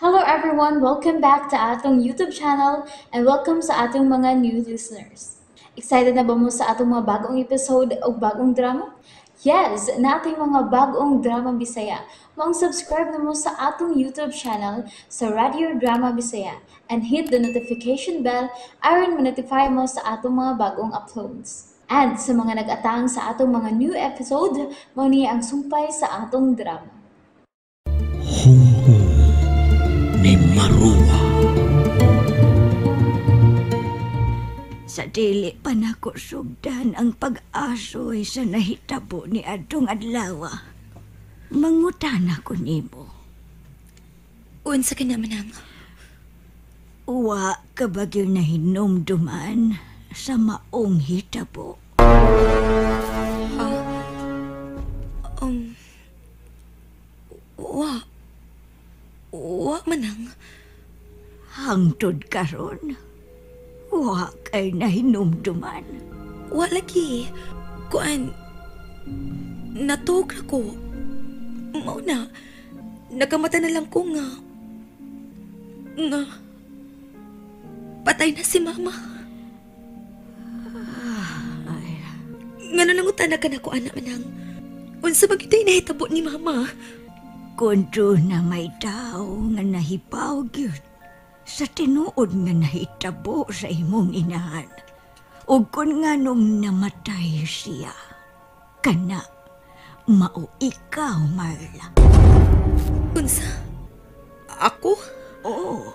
Hello everyone! Welcome back to atong YouTube channel and welcome sa atong mga new listeners. Excited na ba mo sa atong mga bagong episode o bagong drama? Yes! Nating mga bagong drama Bisaya. Maong subscribe na mo sa atong YouTube channel sa Radio Drama Bisaya and hit the notification bell aron ma-notify mo sa atong mga bagong uploads. And sa mga nag-atang sa atong mga new episode, mao ni ang sumpay sa atong drama. Hunghong ni Marua. Sa dili pa nako sugdan ang pag-asoy sa nahitabo ni adtong adlaw. Mangutana ko nimo. Unsa ka naman ang? Wa ka ba gyud nahinumduman sa maong hitabo? Wa. Wa manang. Hangtod karon, wa kay nahinumduman. Wa lagi. Kuan, natuog na ko. Mao na, nakamata na lang ko nga. Nga, patay na si Mama. Ay. Ngano nangutana ka na ko, anak manang? Unsa ba gyud nahitabo ni Mama? Kung doon na may tao nga nahibaw gyud sa tinuod nga nahitabo sa imong inahan, ug kun nganong namatay siya, kana mao ikaw, Marla. Unsa? Ako? Oo,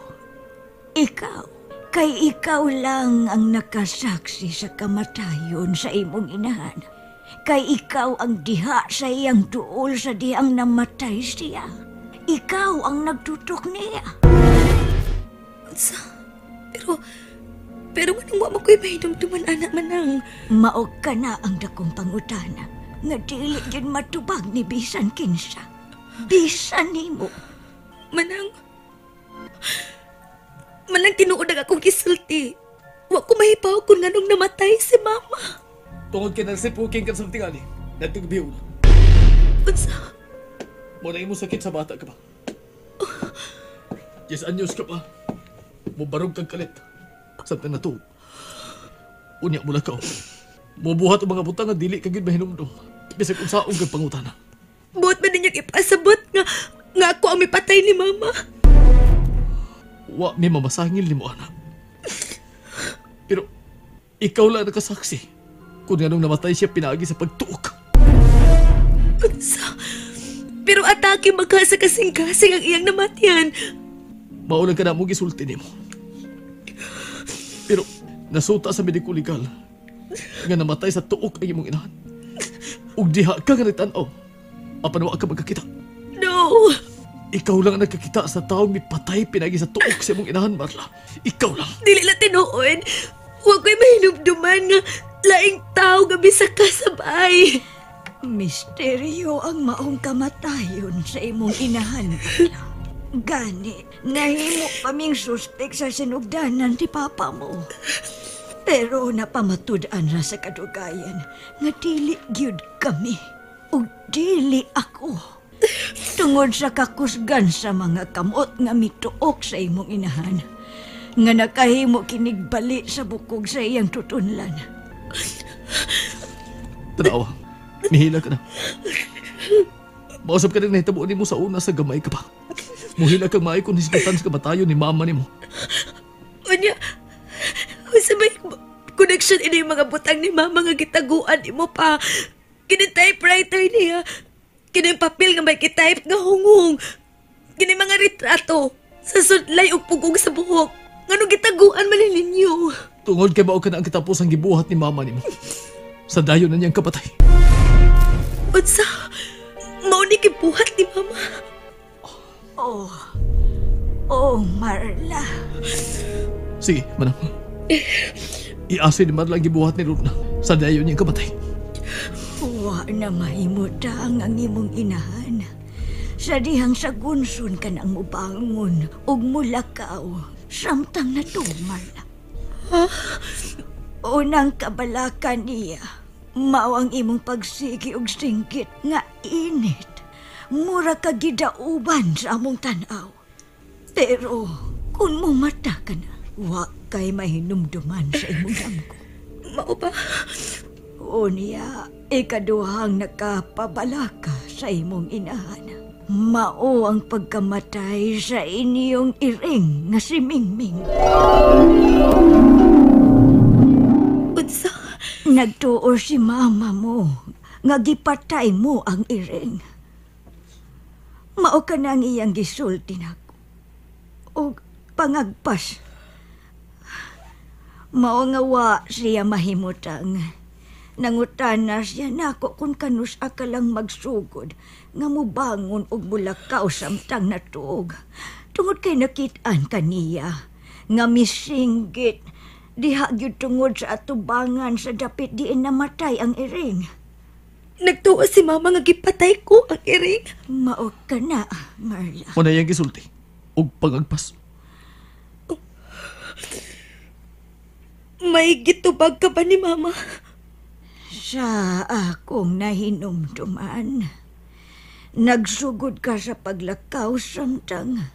ikaw. Kay ikaw lang ang nakasaksi sa kamatayon sa imong inahan. Kay ikaw ang diha sa iyang duol sa dihang namatay siya. Ikaw ang nagtutok niya. Unsa? Pero nganong wa man ko'y mahinumduman, anak manang? Mao ka na ang dakong pangutana nga dili gyud matubag ni bisan kinsa. Bisan nimo. Manang, manang tinuod ang akong gisulti. Wa ko mahibaw kung nganong namatay si Mama. Tungod kay nagsipuking ka sa tingali, natugbiw na. Unsa? Mo na imo sakit sa bata ka pa. Yes, anyos ka pa. Mubarog kag kalit. Samtang natuog. Unya mo lakaw. Mubuhat ang mga butang nga dili ka gyud mahinumdum. Bisag unsaon kag pangutana. Buot man ninyong ipasabot nga ako ang mipatay ni Mama. Wa mi mamasangil nimo, anak. Pero ikaw lang nakasaksi kung nganong namatay siya pinaagi sa pagtuok. Unsa? Pero atake magka sa kasing-kasing ang iyang namatian. Mao lang ka na mo gisulti nimo. Pero nasuta sa mediko legal nga namatay sa tuok ang imong inahan. Ug diha ka nga nagtan-aw, apan wa ka magkakita. No! Ikaw lang ang nagkakita sa taong mipatay pinagi sa tuok sa imong inahan, Marla. Ikaw lang. Dili lang tinuod. Wa ko'y mahinumduman nga laing tao nga bisag kasabay. Misteryo ang maong kamatayon sa imong inahan. Gani, nahimo kaming suspek sa sinugdanan ni Papa mo. Pero napamatud-an ra sa kadugayan nga dili gyud kami ug dili ako. Tungod sa kakusgan sa mga kamot nga mituok sa imong inahan, nga nakahimo kinigbali sa bukog sa iyang tutunlan. Tanawa, mihila ka na. Mausap ka rin nahitabo nimo sa una sa gamay ka pa. Muhila kang maay kung hisgutan sa kamatayon ni mama nimo. Unya, unsa may connection ini mga butang ni mama nga gitaguan nimo pa? Kini typewriter niya, kini papel nga may kitype nga hungong, kini mga retrato sa sudlay ug pugong sa buhok. Ngano gitaguan man ni ninyo? Tungod kay mao ka na ang kitapos ang gibuhat ni mama nimo. Sa dayon na niyang kapatay. Unsa? Mao ni gibuhat ni mama? Oh. Oh, Marla. Sige, manang. Iasi ni Marla ang gibuhat ni Lorna sa dayon niyang kamatay. Wa na mahimutang ang imong inahan. Sa dihang sa gunson ka nang mubangon ug mulakaw samtang natumal. Huh? Unang kabalaka niya, mao ang imong pagsigi og singgit nga init. Mura ka gidauban sa among tan-aw. Pero kung mumata ka na, wa kay mahinumduman sa imong damgo. Mao ba? Unya, ikaduhang nakapabalaka sa imong inahan. Mao ang pagkamatay sa inyong iring nga si Mingming. Unsa? Nagtuo si mama mo nga gipatay mo ang iring. Mao ka na ang iyang gisulti nako. Og pangagpas. Mao nga wa siya mahimutang. Nangutana siya nako kung kanus-a ka lang magsugod nga mubangon og mulakaw samtang natuog. Tungod kay nakit-an kaniya nga misinggit diha gyud tungod sa atubangan sa dapit diin namatay ang iring. Nagtuo si mama nga gipatay ko ang iring. Mao ka na, Marla. Muna iyang gisulti og pangagpas. May gitubag ka ba ni mama? Sa akong nahinumduman, nagsugod ka sa paglakaw samtang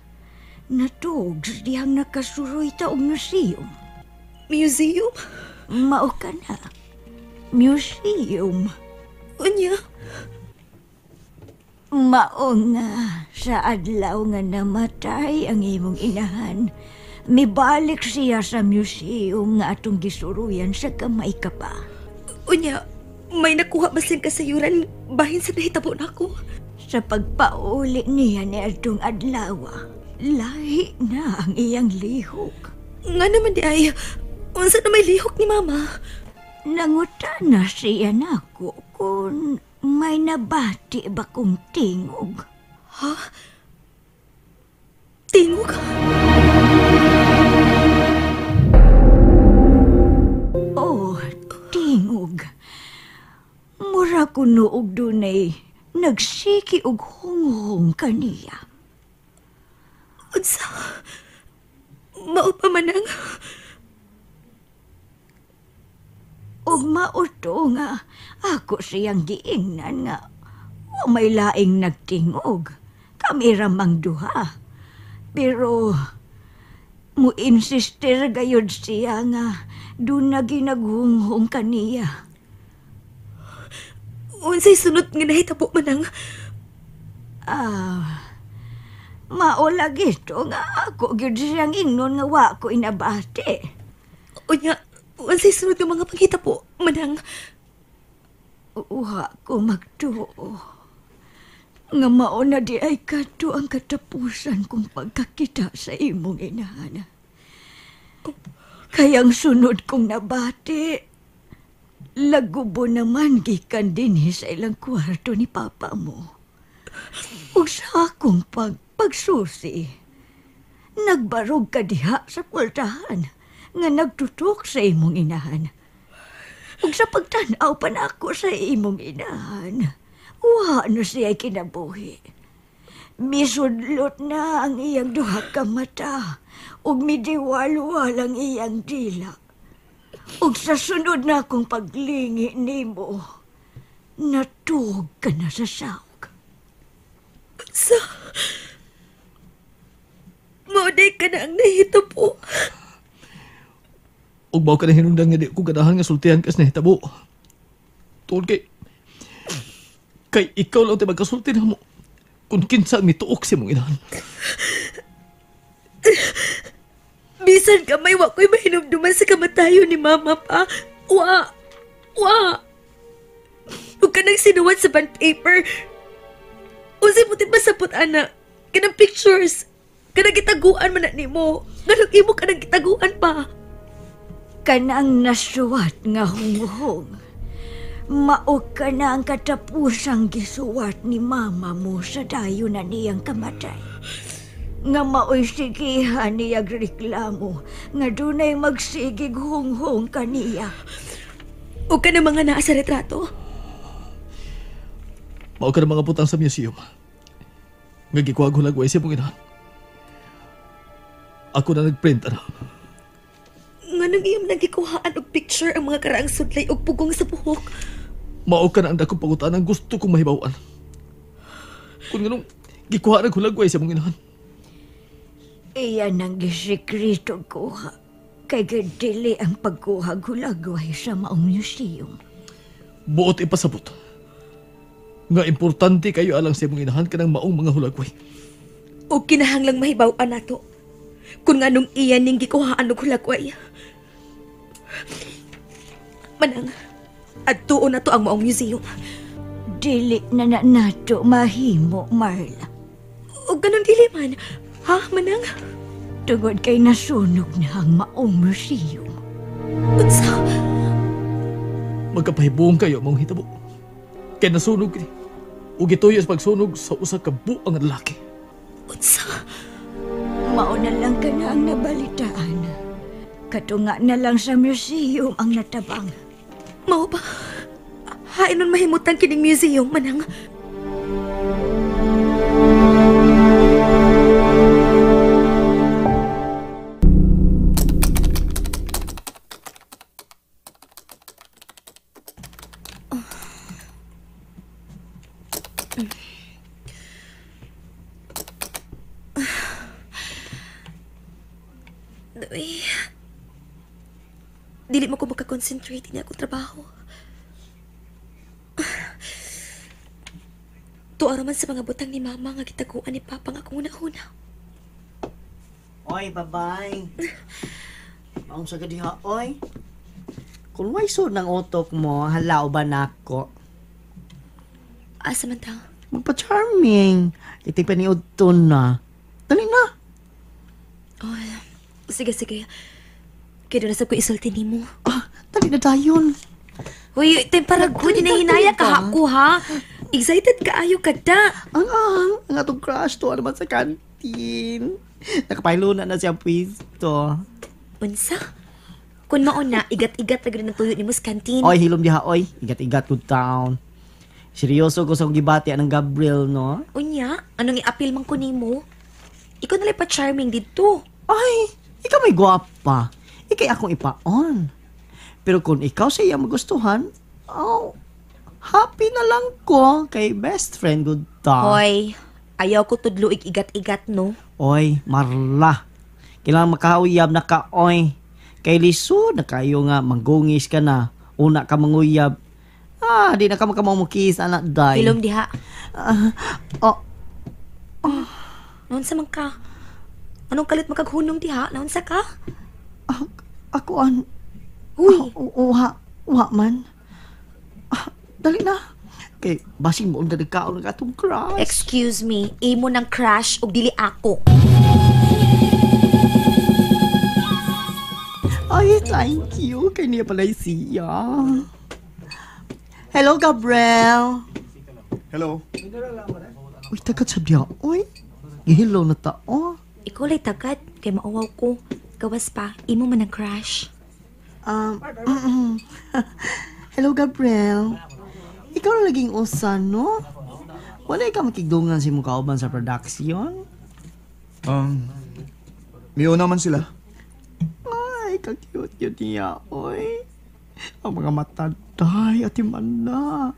natuog sa dihang nakasuroy ta og museum. Museum? Mao ka na. Museum. Unya? Mao nga sa adlaw nga namatay ang imong inahan, mibalik siya sa museum nga atong gisuruyan sa kamay ka pa. Unya, may nakuha ba siyang kasayuran bahin sa nahitabo nako? Sa pagpauli niya ni atong adlaw, lahi na ang iyang lihok. Nga naman di ay, unsa na may lihok ni mama? Nangutana siya nako kung may nabati ba kong tingog. Ha? Tingog? Oh, tingog. Mura kuno og dunay nagsiki og hunghong kaniya. Unsa? Mao pa man ang... Og mao to nga ako siyang giingnan nga wa may laing nagtingog. Kami ramang duha. Pero mo-insister gayud siya nga doon na ginaghunghong kaniya. Unsay sunod nga nahitabo manang? Mao lagi to nga ako gyud siyang ingnon nga wa ko inabati. Unya, unsay sunod nga mga panghitabo manang? Wa ko magtuo nga mao na di ay kadto ang katapusan kong pagkakita sa imong inahan. Kayang sunod kong nabati, lagubo naman gikan dinhi sa ilang kwarto ni papa mo. Ug sa akong pagsusi, nagbarog ka diha sa pultahan nga nagtutok sa imong inahan. Ug sa pagtan-aw pa nako sa imong inahan, wa na siya kinabuhi. Misudlot na ang iyang duha ka mata ug midiwalwal ang iyang dila. Ug sa sunod na akong paglingi nimo, natuog ka na sa sawg. Sa... Mauday ka na ang nahitabo. Ug mao ka na hinungdan nga di ko ganahan nga sultihan kas nahitabo. Tuod kay ikaw lang tayo magkasulti na mo kung kinsa ang mituok si mong inahan. Bisan kamay, wa ko'y mahinumduman sa kamatayon ni mama pa. Wa! Wa! Huwag ka nang sinuwat sa bond paper. Unsay puti pa sapot, ana. Kanang pictures. Kanang gitaguan man na nimo. Nganong imo kanang gitaguan pa. Kanang nasuwat nga hunghong. Mao ka na ang katapusang gisuwat ni mama mo sa dayon na niyang kamatay. Nga mao'y sigihan niyag reklamo nga dunay magsigig hunghong kaniya. O ka na mga naa sa retrato? Mao ka na mga butang sa museum. Nga gikuha ko lagway siya mong inahan. Ako na nagprint, ana. Nga nang iyong nagikuhaan og picture ang mga karaang sudlay og pugong sa buhok. Mao ka na ang dakong pangutan ang gusto kong mahibaw-an. Kung ganong gikuha na hulagway sa mong inahan. Iyan ang gisikreto kuha. Kay dili ang pagkuha hulagway sa maong museum. Buot ipasabot. Nga importante kayo alang sa imong inahan kanang maong mga hulagway. O kinahanglang mahibaw-an nato kung anong iyan ning gikuhaan og hulagway. Manang, adtuon na to ang maong museum. Dili na na nato mahimo, Marla. O ganun dili man. Ha, Manang? Tungod kay nasunog na ang maong museum. Unsa? Magkapahibuong kayo maong hitabo. Kay nasunog kini. Ug gituyo sa pagsunog sa usa ka buang lalaki. Unsa? Mao na lang ka na ang nabalitaan. Katunga na lang sa museum ang natabang. Mao ba? Hain nun mahimutan kining museum, Manang. Uy, dili mo ko makakonsentrate niya akong trabaho. Tuwa raman sa mga butang ni Mama nga gitaguan ni Papa nga akong una-una. Oy, babay. Ang sa diha, oy. Kung may sud ng utok mo, halao ba nako? Asa man ta? Magpa-charming. Iti pa ni Udton na. Dali na. Oh, sige, sige. Kaya doon na sab ko isulti nimo. Ah, dali na dayon. Uy, tempara ko, dinahinaya ka ako, ha? Excited ka ayo ka da. Ang atong crush to naman sa kantin. Nakapaylo na siya pwisto. Unsa? Kung mauna, igat-igat na gud ang tuyo nimo sa kantin. Oy, hilom diha, oy. Igat-igat good town. Seryoso ko sa akong gibati anang Gabriel, no? Unya, anong i-appeal man ko nimo? Ikaw nalay pa charming didto. Ay, ikaw may gwapa. Ikay akong ipaon. Pero kung ikaw sa iya magustuhan, oh, happy na lang ko kay best friend good ta. Hoy, ayaw ko tudlo igat-igat, no? Oy, Marla. Kailangan makauyab na ka, oy. Kay lisod na kayo nga, manggungis ka na. Una ka manguyab. Ah, di na ka makamamukis, anak, day. Hilom diha. Oh, Naunsa man ka? Anong kalit makaghunong diha? Naunsa ka? Ako an... Uy! Uha, uha man. Ah, dali na. Kay, basing mo ang dadagkaon ng atong crush. Excuse me, imo ng crush ug dili ako. Ay, thank you. Kay niya pala siya. Hello, Gabriel. Hello. Uy, tagad sa diya. Uy, gihilo na tao. Ikaw lay tagad, kay mauwaw ko. Gawas pa, imo man ang crush. Hello, Gabriel. Ikaw na laging usa, no? Wala ka makigdungan sa imong kauban sa production? Miuna man sila. Ay, ka-cute yun niya, oy. Ang mga mata, day, ati man na.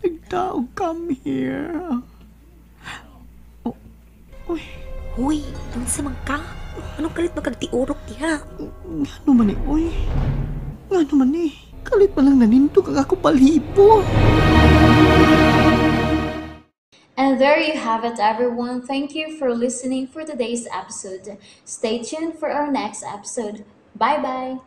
Nagdaog, come here. Oh, uy. Uy, doon sa mangka. Anong kalit magkagtiurok diha? Ngano man eh, oy. Ngano man eh. Kalit man lang nanindog ang ako balhibo. And there you have it, everyone. Thank you for listening for today's episode. Stay tuned for our next episode. Bye-bye!